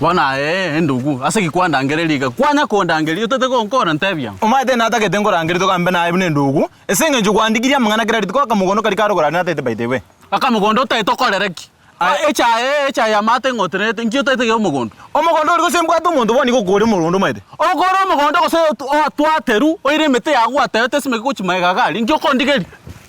Bono aye endugu, ase ki kwandangereria iga? Kwanya kondangeria, otete gonkora ntebia ng'o? Omanyete natagete nkorangerie togambe naye buna endugu, ase engencho gwandigirie amang'ana kera rituko akamogondo karia karogoro aria natagete by the way. Akamogondo otagete okorere ki? Echae echae y'amato eng'otererete, nki otagete iga omogondo? Omogondo oria gose mbwate omonto bono nigo okore omogondo omanyete. Okore omogondo gose otwaterwe oire emete yago gwatebete esimeke gochia magega iga aria, nki okondigeria?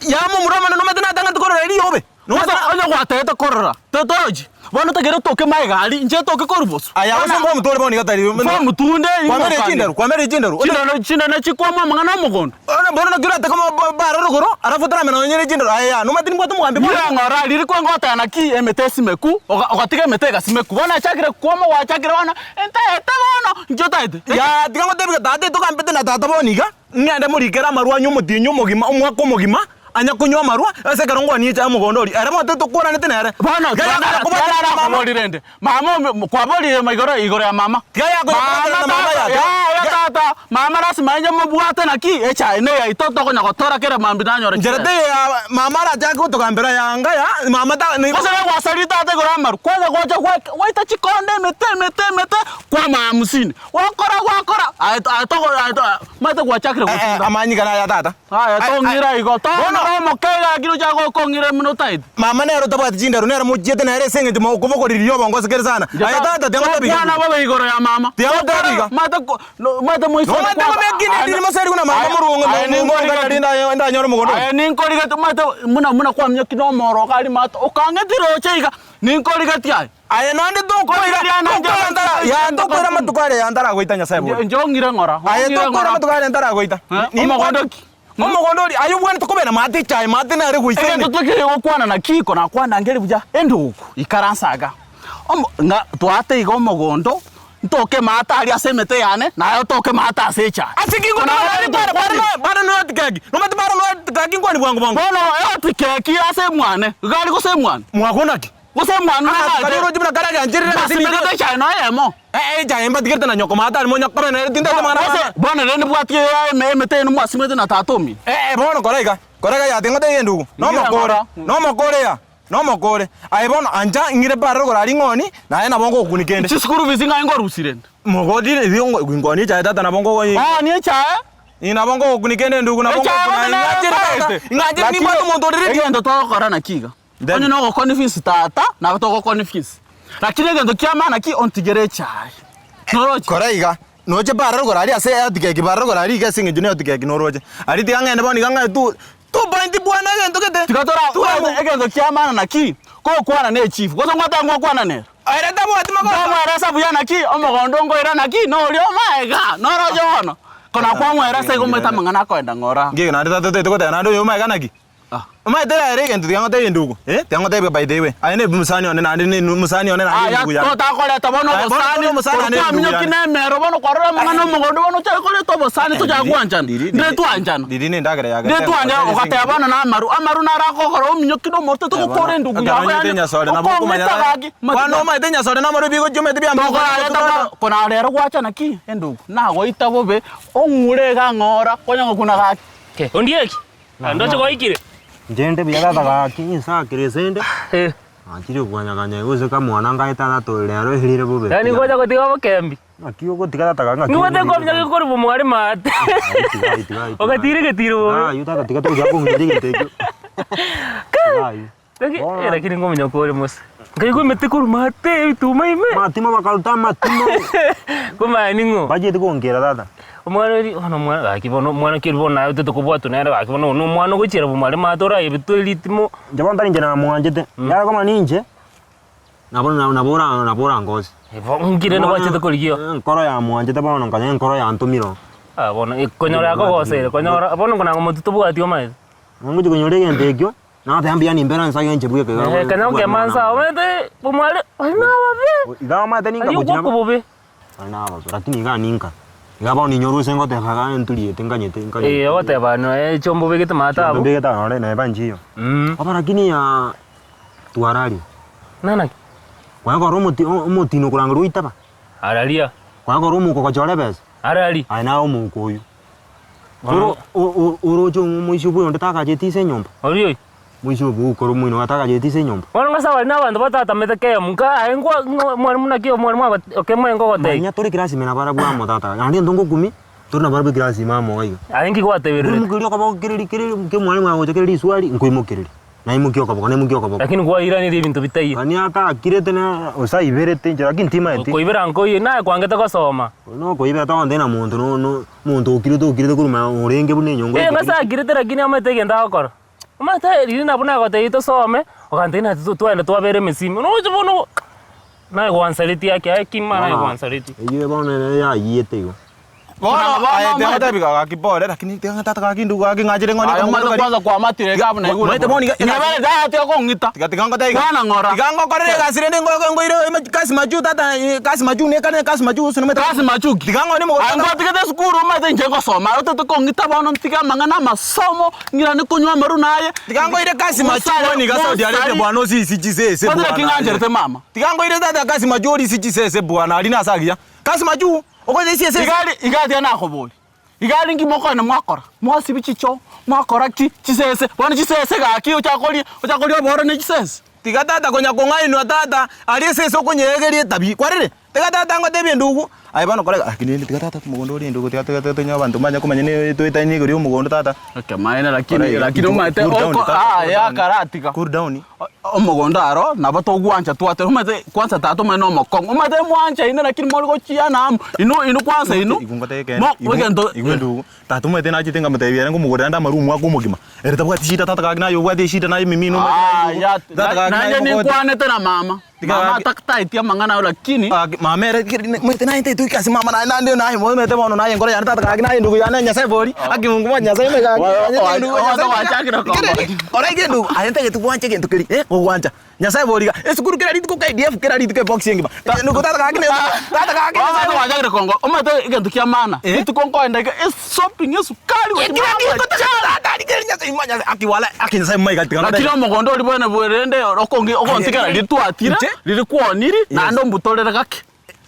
Yaa momura omonene omanyete natang'anete korora eriobe. Gose onye gwatebete korora, totorochi? Bono tagere otoke magega aria, inche ntoke korwa bosio. Aya gose mbomutu ore bono iga tari. Mbomutu nde Kwamera chindaru, kwamera chindaru. Chindano chindano chikwama amang'ana omogondo. Bono bono naki oratake bare rogoro, alafu otaramenya nonye ne chindaru. Aya yaa, nomanyete nimbwate omogambi bono. Riria ng'ora riria kwengotana naki emete esimeku, ogatiga emete egasimeku. Bono yachakire kwoma gwachakire bono, ntaete bono, inki otaete? Yaa, tiga ngotebi iga, tata etogambete na tata bono iga, ng'ende morikere amarwa anywe omotienyi omogima, omwaka omogima, anya konywa amarwa, ase ekero ngwanie echae omogondo oria. Ere bono tokwananete nere. Bono Tiga yakona kobwatana na mama. tiarara rende mama omi kwaborire igoro igoro ya mama. Tiga yakona kobwatana na mama ya. Yaya tata mama lasima inye mobwate naki echae ne yaito tokonya gotora kera mambia nanyora Nchera chibesa. teiyo ya mama arachake gotogambera yanga ya mama ta Gose nagwasaria tata igoro amaru kwanya gocha gwaita chikonde emete emete emete kwama hamsini gwakora gwakora aye aye togo aye omanyete gwachakire Eh, eh, gotinda. amanyika naya tata. Aye tong'ira igo, Bono- tong'ira omoke iga lakini ochake gokong'ira buna otaete. Mama nere otabwati chinderu nere mochiete nere ase eng'encho mokobogoreria obongo ase kere sana. Aye tata tiga ngotebi iga. Tokwana bobe igoro ya mama. Tiga ngotebi iga. Omanyete ko- no- omanyete moiseke Nomanyete kwaba- ng'a mekinde Aye, ndiri moseri buna mama aye, morwongo aye, ninkorigeti. rinde ndanyore omogondo oyo. Aye ninkorigeti omanyete buna buna kwaminyokire na omoro iga aria mato okang'etire roche iga, ninkorigeti aye. Aye naende tokoira Korigereria naende tokoira ntara ya tokoira amatuko aria ya ntaragoita Nyasae bori. Inche ong'ire ng'ora, Aye ong'ire tokoira ng'ora. amatuko aria ntaragoita. Eh, Nimbwate- omogondo ki? Omogondo oria aye obwenerete kobera maate echae maate nare goisaine. Egento tokeri gokwana naki iko nakwana nkeri buya endugu ikaransa iga omo ng'a twate iga omogondo ntoke maate aria ase emete yane naye otoke maate ase echae. Ase ki Kona ngoteba nere bare bare tokwanire. bare no etikeki nomanyete bare no etikeki nkwani bwango bwango. Bono eotikeki ase emwane iga aria gose emwane. Mwako naki? Gose omwana Amato karia oroche buna kare agancherire ase Nasimegete rirorio. echae nonya eyemo. Ee, echae mbatigerete na nyoko maate arimo nyoko bene tintagete amang'ana Gose amang'ana. bono rende bwatie eme- emete eye mwasimegete na tata omino. Ee, bono kora iga, kora iga yate ngotebi endugu, nomokore, nomokore ya, nomokore. Aye bono ancha ng'ire bare rogoro aria ng'oni, naye nabo ngokunika ende. Chisukuru fees ng'ai ngorusia rende? Mogotire ebi ngo ngoni echae tata nabo ngogo Oonie echae? Inche nabo ngogokunika ende endugu nabo Echae ngokuna bono nere ing'anchire tata, otaete. ing'anchire Lakini nimbwate omonto ore ready. Egento togokora naki iga. Then- Onye nogoconvince tata, nabo togoconvince. Lakini egento kia maana ki, ontigere echae. Noroche? Kora iga, noche bare rogoro aria ase earthquake bare rogoro aria iga ase eng'encho ne earthquake noroche. Aria tiga ng'ende bono iga ng'e tu two point bwana egento gete. Tiga tora Two ore egento kia maana naki, kogokwana ne echief, gose ngwateba ngokwana nere. Ere tabwati magoso. Nkamweresa buya naki, omogondo nkoira naki, noria omaega, noroche bono. Kona kwamweresa igo omanyete amang'ana akoenda ng'ora. Nki naende tata totaete goteba naende oyo omaega naki? Omanyete rero egento tiga ngotebie endugu, eh, tiga ngotebie by the way, aye ne omosani one naende ne omosani one naende Aya endugu yane. totakoreta bono Aye, bono obosani, tore omosani naende endugu kwaminyokire yane. na emero bono kwarora amang'ana omogondo bono ochake koreta obosani tochake gwanchana, Riri- ndire riri- twanchana. Riri ne endagera yagete Ndire twanchana ogateba bono na amaru, amaru naro akogora ominyoki na omorte togokora endugu yago yaani okong'ita gaki, Bono omanyete enyasore na amaru bigochia omanyete biambe tokorareta bono kona rero gwachana ki? Endugu, nagoita bobe, ong'ure iga ng'ora, konya gokuna gaki. Ondieki, Ndoche gwaikire. Inche inde buya tata gaki insakire ase inde, Eh. nachire kwanyakanya gose kamwana ngaete tata oyo rero erire bobe Yaani pi. ngocha gotiga obokembi. Naki ogotiga tata gaki ng'aki Nigo oborire okonya tata. korwa mware maate. Tiga ayio, tiga ayio, tiga Ogatira ayio. egetiro Tiga bobe. ayio tata tiga togochaka kong'ina egento ekio. Tiga ayio. Laki- Bono eh, lakini ngominyoka ore mose. Nkaigwa emete korwa maate ebituma ime. Amatimo bakaruta amatimo. Komanya ning'o? Bachiete gonkera tata. Omwana oria bono omwana gaki bono omwana ki bono naye totokobwatwa nere gaki bono oyo nomwana ogochiera bomare maate oraebetwe ritimo. Inche bono tari inche namwanchete, yare koma ninche, nabo nabo ora nabo orangosie. Bo nki rende gwachete korigia oo? Enkoro yamwanchete bono nkonya enkoro yantomire oo. Ah bono konyora yakogosere konyora bono nkonanga omotwe tobwati omanyete. Ngochi konyora egento ekio. Nagateba mbuya nimbere inse agenche bweka iga Eh, kanya okema nsa omanyete bomware bari nababe. Iga omanyete ninka Aria gochia ogwakwa bobe. Bari nababe lakini iga ninka. Iga bono ninyora ase ngoteba iga nturiete nkanyete nkanyete. Eh, ogoteba noe chombo obegete maate Chombo abwo. mbegete aro nore neba nchiyo. Mm. Oba lakini yaa twararia. Nana ki? Kwanya korora omoti omotino okorangerwa oitaba. Araria. Kwanya korora omouko ogochora ebesa. Araria. Aye naye omouko oyio. Oro o- o- oroche omoisia bwa oyonde tagacheti ase enyomba. Oria oyio. Moise obogokora omoino atagacheti ase enyomba. Bono ng'ase abare na abanto batatamete keyemo, nka aye nkwa ng'a omwalimu naki omwalimu ago okemo enga ogotebia. Manya tore ekirasi ime nabarabwo amo tata, naende intwe ngokumi, tore nabarabwo ekirasi ime amo iga iga. Aye nki gwatebererete? Nkoimokereria okoboko kereri kereri ke omwalimu agocha kere riswari, nkoimokereria, naimokia okoboko naimokia okoboko. Lakini kwairaneria ebinto bitaiyo. Kani atakirete na gose aiberete inche lakini timaeti. Koibera nkoiyo, naye kwangete gosoma. Nokoibera togontebia na monto no no omonto okirete okirete korwa ma orenge buna enyongo Ee, ng'ase ekirete. akirete lakini amaete egento agokora. Omanyete riria nabo nagotebirie tosome, ogantebia ng'a to twagenda twabera emesimi, roche bono naye gwansaretie aki aye ki mani naye gwansaretie. Eyio bono ere yayiete igo. Bono aye tiga gaki pore lakini tiga tata gaki ndugu gaki ng'achire ng'one Aye omanyete kwanza kwamatire iga abwo naigure Omanyete bono iga- Nyebere tata tiga kong'ita. Tiga tiga ngotebi iga. Kwana ng'ora. Tiga ngokorere egasi rende ngo- ngoire kasi majuu tata eh, kasi majuu nekare kasi majuu gose nomanyete Kasi majuu ki? Tiga ng'one mogondo Aye ngwatigete esukuru omanyete inche ngosoma aye otete kong'ita bono ntige amang'ana amasomo ng'irane konywa amaru naye. Tiga ngoire kasi majuu bono iga Saudi Arabia bwana osisi chisese Kwanza bwana. naki ng'ancherete mama. Tiga ngoire tata kasi majuu orisi chisese bwana aria nase agiya. Kasi majuu okonya chisese. Igari iga tiga nakoboria. Igari nki mokoenda mwakora? Mwasibia chichoo, mwakora ki? Chisese, bono chisese gaki ochake koria ochake koria oboro ne chisese. Tiga tata konya kong'ainwa tata, aria esese okonyeegeria etabi, kwarire? Tiga tata ngotebie endugu, aye bono kore lakini rende tiga tata omogondo oria endugu tiga tiga tiga tonye abanto mbanye komanya ne toetanie igoro ya omogondo tata. Ekemanyererio lakini Kore iga, lakini omanyete cool down oko tata, cool aye down. akaratiga. Cool down. Omogondo aro nabo togwancha twate omanyete kwanza tata omanyete na omokong'u omanyete mwanchaine lakini more gochiana amo inwe inwe kwanza inwe Igwe ngotebie ekeene, mo igwe egento igwe endugu, tata omanyete nachete nkamotebia ere ngomogorera ande amarwa omwaka omogima, ere tabwati shida tata gaki naye obwate eshida naye emimino omanyete naye Aya, endugu, tata gaki naye naende omogoti. ninkwanete na mama, Tiga mama gaki- ataktaeti amang'ana ayio lakini Gaki mama ere omanyete naye ntaete goika ase mama naye naende naye omanyete bono naye enkoro yane tata gaki naye endugu yane Nyasaye bori, aki Mungu mwa Nyasaye ime gaki Wa- endugu wa- Nyasaye wachakire Ikereri, ora iga endugu aye ntagete gwancha egento keria eh gogwancha Nyasaye bori iga esukuru kera rituko KDF kera rituko ebox engima endugu tata gaki ne tata gaki Bono Nyasaye bori. gwachakire kongo omanyete egento kia maana, Eh. rituko nkoenda iga eshopping esukari gochia Kera mama rituko tata tata Nyasaye aki wala aki Nyasaye maiga tiga Lakini omogondo oria bwene bwerende okongi ogontigera riria twatire, Inche? riria kwoniri, naende ombutorere gake.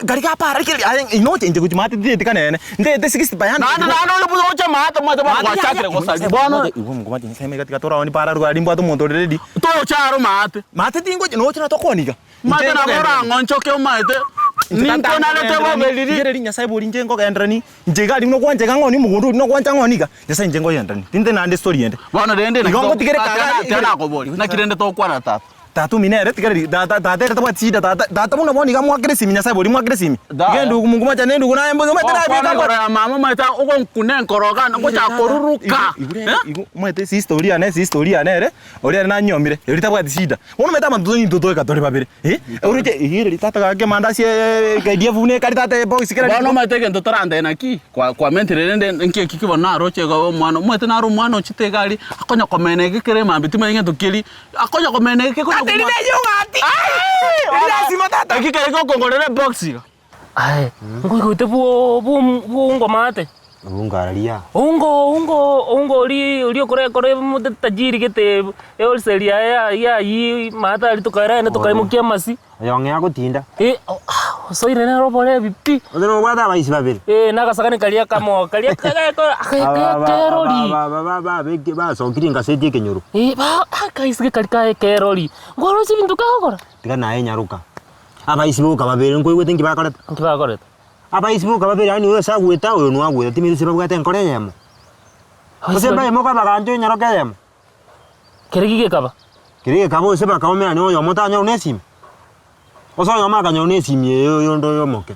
Kari gapara rigereria aye inoche inche gochia maate tindeti kanene, ndete 60 by 100. Naende naende ore buya oche maate omanyete bono gwachakire gosaria bono Igwe mokobati Nyasaye maiga tiga toraoni para rwari nimbwate omonto ore ready. tocha aro maate. Maate tingochia noche natokoni iga. Maate nabo orang'onchoke omanyete ninkonarete bobe riria. Rigereria Nyasaye bori inche nkogenderani, inche iga aria nokwancha iga ng'oni omogondo oria nokwancha ng'oni iga, Nyasaye inche nkogenderani, tinte naende story ende. Bono rende Igo ngotigere kare aria, tiga nakoboria, naki rende togokwana na tata? Tata omino ere tiga tata tata ere tabwati shida tata tata buna bono iga mwakere esimi Nyasaye bori mwakere esimi. Da. Iga endugu Mungu mwanchane endugu naye mbobe omanyete naye Gokwana beka igoro ya mama omanyete ogonkuna enkoro iga ngochaka koruruka. Igure igu omanyete sister oria ane sister oria ane ere oria ere nanyomire eri tabwati shida. Bono omanyete abanto intwe toika tore babere eh oroche rigereria tata gaki amandasi KDF buna ekare tata ebox kera Bono rituko. omanyete egento torantebie naki, kwa kwamentire rende nki eki ki bono naroche iga omwana omanyete naro omwana ochete iga aria akonya komena ege kere mambia timanyeti gento keria. Akonya komena eke konya Tata, eri komwa- neye ogati. Ai! Eri lasima tata. Eki kere gokongorera ebox iga. Aye, nkoigwete bwo bwo bwongo maate. Obungararia. Oungo oungo oungo oria oria okorekora omote tajiri gete ewholesale yaye ya yayie maate aria tokaera tokaimokia amasi. Oyong'ea agotinda. Eh, ah, osoire nere oborebi pi. Gose nobwate abaisi babere. Eh, nagasakani karia kamo karia kerori. Babeke basokirie engaseti ekenyoro. Eh, ba akaisike karia kaye kerori. Nkoroche ebinto kagokora. Tiga naye nyaroka. Abaisi boka babere nkoigwete nki bakorete? Nki bakorete? Abaisi boka babere yaani oyo ase agwete oyo nwo agwete timanyeti gose babwate enkoro eyemo. Gose mbaye mokabagancha enyaroka eyemo. Kere gekaba. Kere gekaba gose bakaomerania oyomo tanyora na esimi, gose oyomo akanyora na esimi eye oyonde oyo omoke,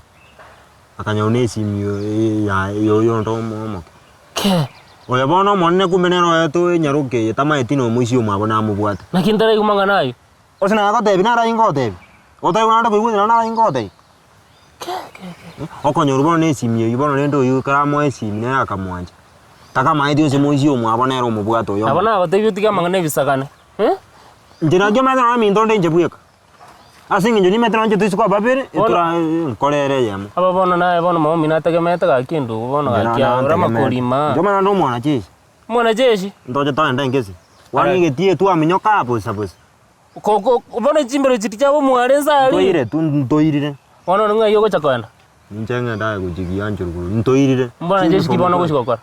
akanyora na esimi eye yaye ya oyonde omo omoke. Kee. Oyo bono omonene kumbe nere oetwe enyaroka eye tamaeti na omoisia omwabo namobwate. Naki ntaraigwa mang'ana ayio. Gose nagotebia naro ayio ngotebia, otari naende koigwa naro ayio ngotebia. Okonyorwa bono na esimi eyio bono rende oyio ekero amoa esimi nere akamwancha, takamaeti gose moisia omwabo nere omobwate oyo Nabo omonene. nagotebia otige amang'ana ebisagane, eh? Inche nakio omanyete nonya minto onde inche bweka, ase eng'encho nimanyete nonya inche toise koba babere, Bono- etora enkoro ere eyemo. Aba bono naye bono maomi nategemeete gaki endugu bono Inche gaki na- aore nantegemete. amakorima. Inche omanyete nonde omwana jeshi, Omwana jeshi? ntoche toende nkese, bono egetii twaminyoka bosa bosa. Ko- ko bono chimbero chiria chiabo mware nsa aria. Ntoire tu ntoirire. Bono ng'ai ogocha koenda? Ninche ng'ende aye gochia gianchwa rogoro, ntoirire. Mbona jeshi ki bono ogochi gokora?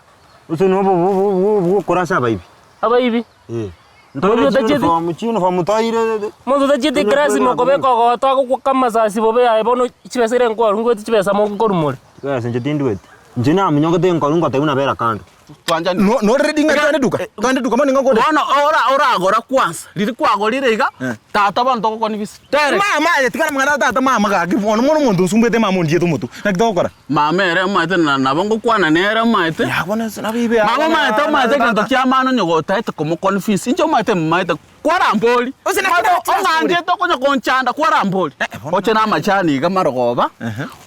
Ase nobo bo- bo- bo- bogokora ase abaibi. Abaibi? Eh. Ntoire Omonto tachieti- chiuniform, chiuniform toire. Omonto tachieti eclass mokobeka ogoto agokwoka amasasi bobe aye bono chibesa ere nkwarwa ngoeti chibesa mokorwa more. Chibesa inche tindweti. Inche naminyokete nkorwa ngotebiwa nabera kando. Twanchani. No no ready ng'a twende duka. Twende duka bono nigo nkore. Bono ora oragora kwanza, riria kwagorire iga, tata bono togokwania bisi. Tere. Mama aye tigana amang'ana a tata mama gaki bono mono omonto onsumbete mama ondiete omotwe. Naki togokora? Mama ere omanyete na nabo ngokwana nere omanyete. Ya bono ase nabo ibe Mama omanyete omanyete egento kia maana onye gotaete komoconvince, inche omanyete mmaete kwarambori. Ose naki Omanyete nachire ase ore. ong'anchete okonya konchanda kwarambori. Eh, bono Oche na amachani iga marogoba,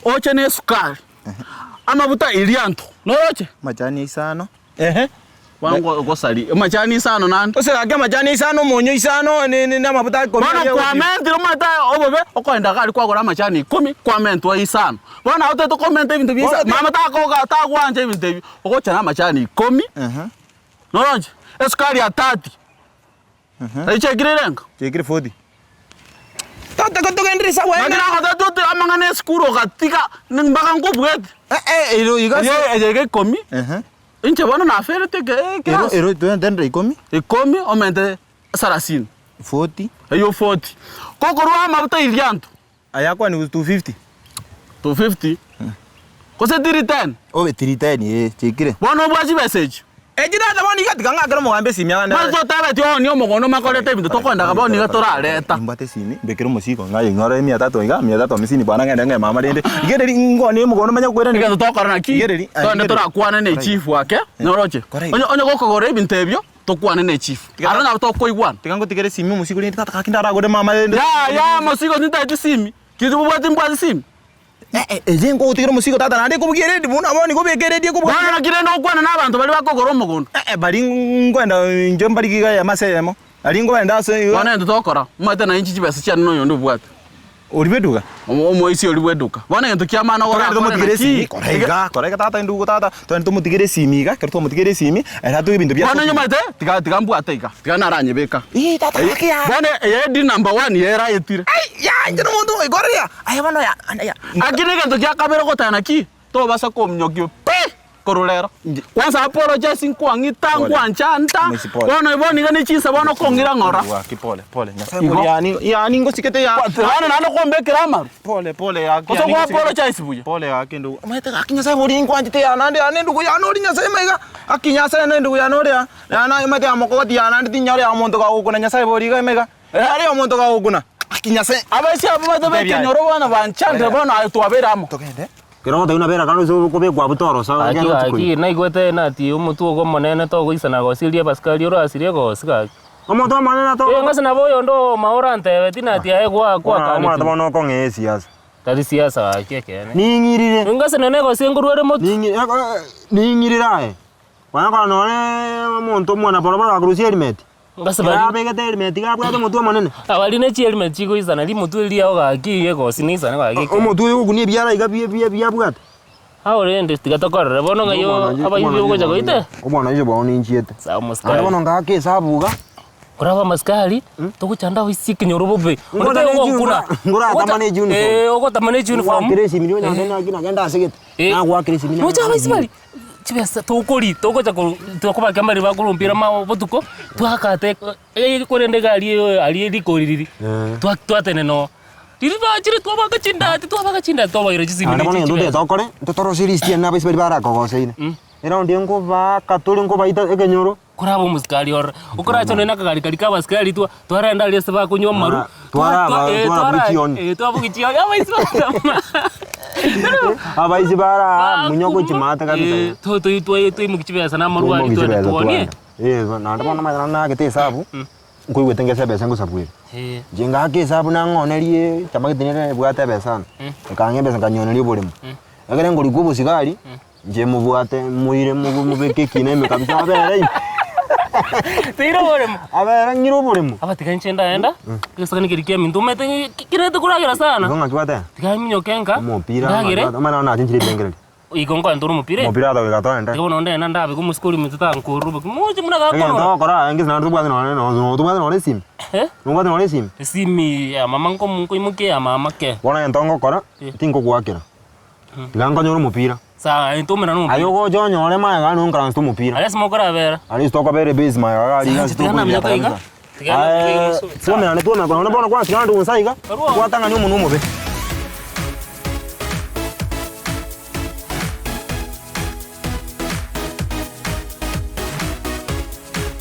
oche na esukari, amabuta irianto, noroche? Amachani isano. Ehe. Bono ngo- ngosari amachani isano naende. Ose gaki amachani isano, omonyo isano, ne- ne- na amabuta ikomi Bono aria ogotiga. kwamentire omanyete aye obobe, okoenda iga aria kwagora amachani ikomi, kwamentwa isano. Bono nabo toete komenta ebinto bia Bono isa ti- mama takoga tagwancha ebinto ebio, ogocha na amachani ikomi, Ehe. noroche? Esukari ya thirty, eyio chiakire erenga? Chiakire forty. Tata ko togenderere ase Naki agwo nagotebetie oti amang'ana esukuru ogatiga, mpaka nkobwete. Eh eh ero iga Eye eye iga ikomi. Ehe. Inche bono naferete eke Ero ekerasi. ero twentendere ikomi. Ikomi omente sarasini. Forty. Eyio forty. Kokorwa amabuta irianto. Aya akwani 250. 250 gose 310. Obe 310 eh, chiikire. Bono obwate chibesa echi. Echi tata bono iga tiga ng'akere omogambi esimi agende. Bono totebetie oonie omogondo omanye koreta ebinto tokoendaga bono iga torareta. Nimbwate esimi, mbekere omosiko ng'aye ng'ore mia tatu iga, mia tatu hamsini bwana ng'ende ng'e mama rende. Rigereria ngoonie omogondo manye kokoiraneria. Egento togokora naki, Rigereria, aye togende rigereria. torakwane na echifu ake, noroche? Kora iga. Onye onye gokogora ebinto ebio, tokwane na echifu. Aro nabo tokoigwana. Tiga ngotigere esimi omosiko rende tata gaki ndaragore mama rende. Yaya mosigo tintageti simi, ki tobwati mbwate simi? Eh eh eye nkogotigera omosigo tata naende ekobugia eredio buna bono nigo obeke eredio ekobua. Bono naki rende ogokwana na abanto baria bakogora omogondo? Eh eh baria nkoenda inche mbarigi iga eyemo ase eyemo, aria nkoenda ase iga. Bono egento togokora, omanyete naye inche chibesa chiane na oyonde obwate. Oria bw'eduka? Omoisia oria bw'eduka. Bono egento kia maana Togende orakore tomotigere naki? esimi, kora iga, kora iga tata endugu tata, togende tomotigere esimi iga, ekero twamotigere esimi, ere atoe ebinto bia Bono inye omanyete, tiga tiga mbwate iga, tiga naranyebeka. Ii tata gaki yaa. Bono eye deal number one eye erayetire. Ai yaa inche nomonto oikorire yaa, aye bono yaa, ande yaa. Lakini egento gia kabere ogoteba naki, tobasa kominyokia pi korwa rero. Kwanza apologize nkwang'ita Pole. nkwancha nta, Moisi pole. bono bono iga ne chinsa bono okong'ira ng'ora. Gaki pole pole, Nyasaye Igo. bori yaani yaani ngosikete yaa. Bono naende okombekera amaru. Pole pole gaki Gose yaani gwa ngosikete. apologize buya. Pole gaki ndugu. Omanyete gaki Nyasaye bori nkwanchete yaa naende yaa nendugu yane ori Nyasaye maiga. Aki Nyasaye nendugu yane ore aa. Yaa omanyete yamokogoti yaa naende tinyore yaa omonto kagokuna Nyasaye bori iga maiga. Yare omonto kagokuna. Aki Nyasaye. Abaisia abwo baito b'ekenyoro bono banchandire bono aye twabeire amo. Togende. Ekero ogotebia buna bera kando ase okobekwa abwo torosa Gaki ogende gaki otukoire. naigwete nati omotwe ogo omonene togoisana gosiria abasikari orasirie gosi gaki. Omonto omonene Eh, ato ng'ase nabo oyonde ooma orantebeti nati aye gwa Bono omanyete gwakanetwe. bono okong'ea esiasa. Tari siasa gaki ekeene. Ning'irire. Ng'ase nonye egosi nkorwa ere motwe. Ning'i ning'irire aye. Kwanya korora nonye omonto omwana boroboro gakorusia helmet. Ngase Ekero bari abegete helmet iga abwate omotwe omonene. abari ne chihelmet chigoisana rimotwe riao gaki egosi neisane gaki ekeene. Omotwe oyo ogokunia ebiara iga bia bia biabwate. Ao rende tiga tokorere bono ng'ai abaibori ogocha goita. Omwana oyo bono ninchiete. Sawa Naende mosikari. bono ngaaka esabu iga. Koraba amasikari, togochanda abaisia ekenyoro bobe. Ngora Onde ne togokuna. Ngoratama ne uniform. Eh, ogotama ne uniform. Ngwakera esimi riria onye naki nagenda asegete. Eh. Nagwakera esimi Nocha abaisia baria, chibesa tokori, togocha koru tokobaka mbari bakorumpira ma botuko, twakate eh korende egari eye aria rikori riria, Eh. twa twatenena oo. Riria bachire twabaka chindati, twabaka chindati twabaira chisimi Naende ne bono egento chibesa. otagete okore, ntotorosie list eye na abaisia baria barakogoseire. Eraundi nkobaaka tore nkobaita ekenyoro. Koraba omosikari ororo, okorache nonye na akagari karia ka abasikari twa twarenda aria ase bakonywa amaru, Ah, twaraba- twarabugia chioni. eh, twabugia chioni, abaisi bagatama. Abaisi bara munya ogochimate kabisa. Eh, to- toi- toi- toimokia chibesa na amarwa aria Twaimokia twende chibesa twonie. twende. Eh, naende bono omanyete naende naagete esabu, nkoigwete ngese ebesa ngosabuere. Eh, Inche ngaaka esabu nang'onerie chamageti nere ebwate ebesa ande, ekang'a ebesa nkanyoneria oboremo. Ekero nkorikwa obosigari, Inche mobwate, moire mobeke ekina ime kabisa abere ime. Teire oboremo. Abere ng'ire oboremo. Aba tiga inche ndaenda, egesagani keria kiaminto omanyete ng'a kerete koragera sana. Igo ng'aki gwateba? Tiga minyoke nka, Omopira ndagere, ng'aki omanyete nabo nachinchire ebirengererio. igo nkoenda ore omopira. Omopira atogoika toende. Tiga bono ndagenda ndabe omosike oria ominto tankorora obokima, moche buna Egento gakorora. ogokora aye ngese naende tobwate nonye no tobwate nonye esimi. Eh? Nobwate nonye esimi? Esimi ya mama nkomu nkoimokia eya mama ke. Bono egento ngokora, tinkogoakera. Tiga nkonyore omopira. Sawa, intwe omopira. Aye ogocha onyore magega nonkaransete omopira. Aria ase mokorabera. Aria ase tokobera ebase magega aria Sawa, ase tiga tokoiriata namnyoka iga. kabisa. Tiga Aye, ntoige mosoe. Tuomerane tuomerane, bono bono kwantigana ndugu nsa iga, Karua. gwatang'ani omonwe omobe.